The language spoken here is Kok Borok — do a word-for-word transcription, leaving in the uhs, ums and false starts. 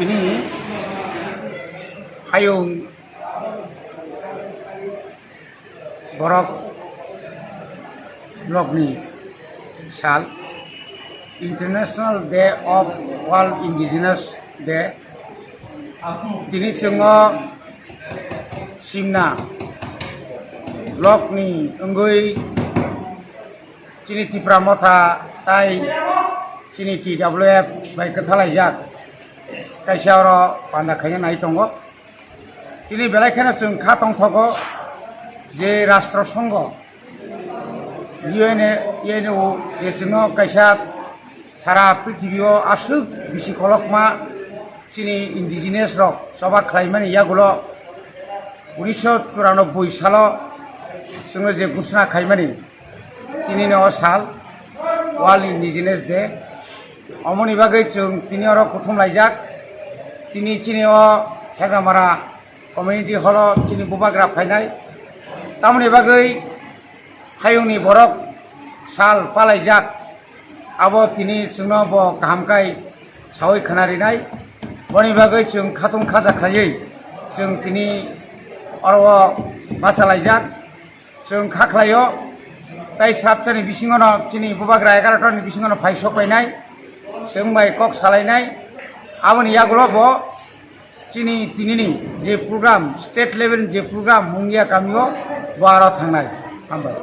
Tini hayung borok nokni sal, International Day of World Indigenous Day. Tini chwng o simna lokni wngwi chini Tipra Motha tai chini T W F bai kwthalaijak kaisa oro panda khaina nai tongo. Tini belai kheno chwng kha tongthogo je Rashtra Songho, U N A, U N O je chwngno kaisa sara prithibi o aswk bisi kolokma chini indigenous rok choba khlaimani yagulo unisho churanobboi salo chwngno je ghoshona khaimani, tini no o sal World Indigenous Day. Omoni bagwi chwng tini oro kuthum laijak. Tini chini o Hejamara Community Hall o chini bubagra phainai. Tamoni bagwi hayungni borok sal palaijak. Abo tini chwngno bo kaham kai sawi khna rinai. Boni bagwi chwng khatung khaja khlaiwi chwng tini oro o bachalaijak. Chwng kha khlaio, tei srapchani bisingono chini bubagra egaroh tani bisingono phai sok painai, chwng bai kok salainai. Aboni yagulo bo chini tinini je program, state level ni je program Mungia kamio bo aro thangnai. Hambai.